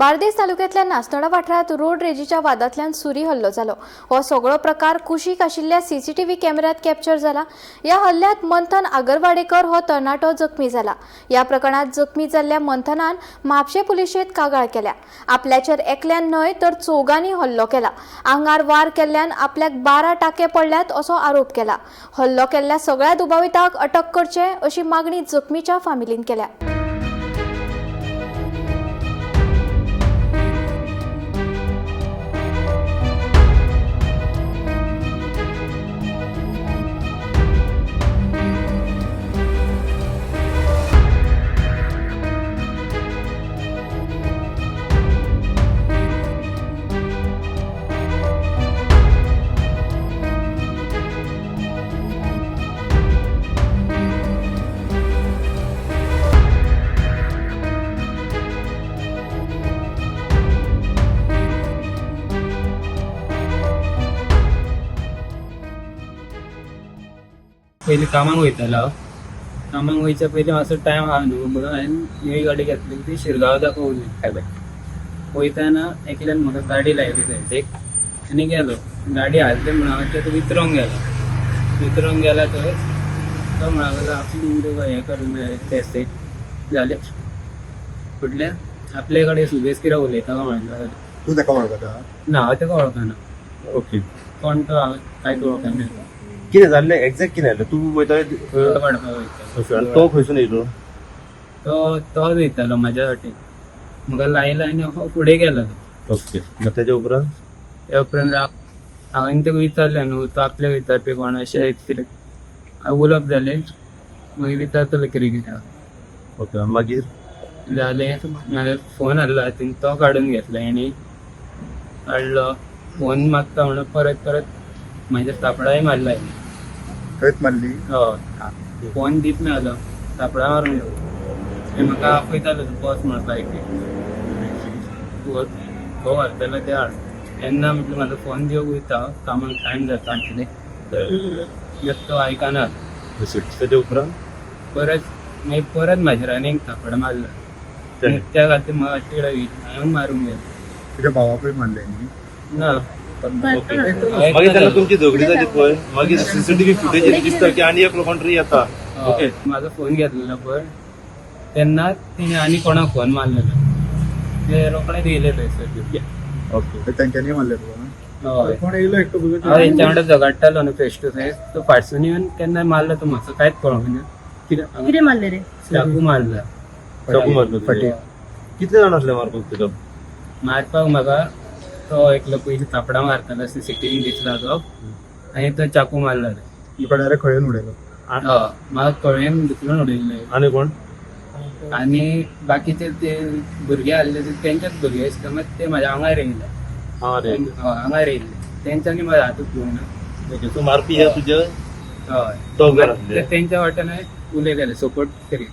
बार्देस तालुक्यांतल्या नास्नोडा वाठारांत रोड रेजीच्या वादांतल्यान सुरी हल्लो जालो. हो सगळो प्रकार कुशीक आशिल्ल्या सीसीटीव्ही कॅमेऱ्यात कॅप्चर जाला. ह्या हल्ल्यांत मंथन आगरवाडेकर हो तरणाटो जखमी जाला. ह्या प्रकरणात जखमी जाल्ल्या मंथनान म्हापशें पुलिशेंत कागाळ केल्या. आपल्याचेर एकल्यान न्हय तर चौगांनी हल्लो केला. आंगार वार केल्ल्यान आपल्याक 12 टाके पडल्यात असो आरोप केला. हल्लो केल्ल्या सगळ्या दुबावितांक अटक करचे अशी मागणी जखमीच्या फामिलीन केल्या. पयलीं कामाक वयतालो हांव. कामाक वयच्या पयलीं मातसो टायम आहा न्हू म्हणून हांवें नवी गाडी घेतली ती शिरगांव दाखोवली. वयताना एकल्यान म्हाका गाडी लायली सायडीक आनी गेलो. गाडी हालते म्हणून हांव तेका वितरोंक गेलो. वितरोंक गेला थंय तो म्हणूंक लागलो आपली तुका हें करूंक जाय तें जालें फुडल्यान आपले कडेन सुबेज कितें उलयता काय म्हणूंक लागलो. तूं ताका वळखता? ना, हांव तेका वळखना. ओके. कोण तो हांव कांयच वळखना. कितें जाल्लें एग्जॅक्ट कितें जालें? तूं वयताले फोटो काडपाक वयतालो. तो खंयसून येयलो? तो तोच वयतालो म्हाज्या वाटेन, म्हाका लायलो आनी हांव फुडें गेलो. ओके, मागीर तेच्या उपरांत? त्या उपरांत हांवें ताका विचारलें न्हू, तो आपल्याक विचारपी कोण अशें कितें उलोवप जालें. मागीर विचारतलो कितें कितें. ओके, मागीर? जालें, मागीर फोन हाडलो हातीन, तो काडून घेतलो हेणी. काडलो फोन मागता म्हणून परत परत म्हाज्या थापडाय मारला हेणी. थंयच मारली? हय, फोन दीत मेळलो, थापडां मारून गेलो. म्हाका आपयतालो तूं बस म्हणून बायकीर, घोव व्हरतलो ते हाड. तेन्ना म्हटलें म्हाजो फोन दिवंक वयता हांव, कामाक टायम जाता आनी कितें. तो आयकना. तेच्या उपरांत? परत मागीर परत म्हाजेर आनी एक थापड मारलो. त्या खातीर म्हाका तिडक हांवें मारूंक गेलो. तुज्या भावाकूय मारलें न्ही? ना. ओके, मागीर तेन्ना तुमची झगडी जाली पळय, मागीर सीसीटीव्ही फुटेज दिसता की आनी एकलो कोण तरी येता. ओके. म्हाजो फोन घेतलेलो पळय तेन्ना तेणी आनी कोणाक फोन मारलेलो, ते रोखडेच येयले थंयसर. ओके. तेंच्यांनी मारलें तुका? हय. कोण येयलो एकटो तुजो? हांव तेंच्या वांगडा झगडटालो न्हू फेस टू फेस, तो फाटसून येवन केन्ना मारलो तो, म्हाका कांयच कळोंक ना कितें. कितें मारलें रे? चाकू मारला. चाकू मारलो तुजेर? कितले जाण आसले मारपाक तुका? मारपाक म्हाका तो एकलो पयलीं थापडां मारतालो, सीसीटीव्ही दिसला तो, आनी तो चाकू मारला. तुका डायरेक्ट खळयन उडयलो? हय, म्हाका कळयेन दुखलून उडयल्लें. आनी कोण? आनी बाकीचे ते भुरगे आहले ते तेंचेच भुरगे दिसता, मात ते म्हाज्या आंगार येयले. आं रे. हय, आंगार येयल्ले तेंच्यांनी म्हाज्या हात उखलूंक ना. ओके, सो मारपी हे तुजे हय. दोग जाण ते आसले? तेंच्या वाटेन उलयताले सपोर्ट करी.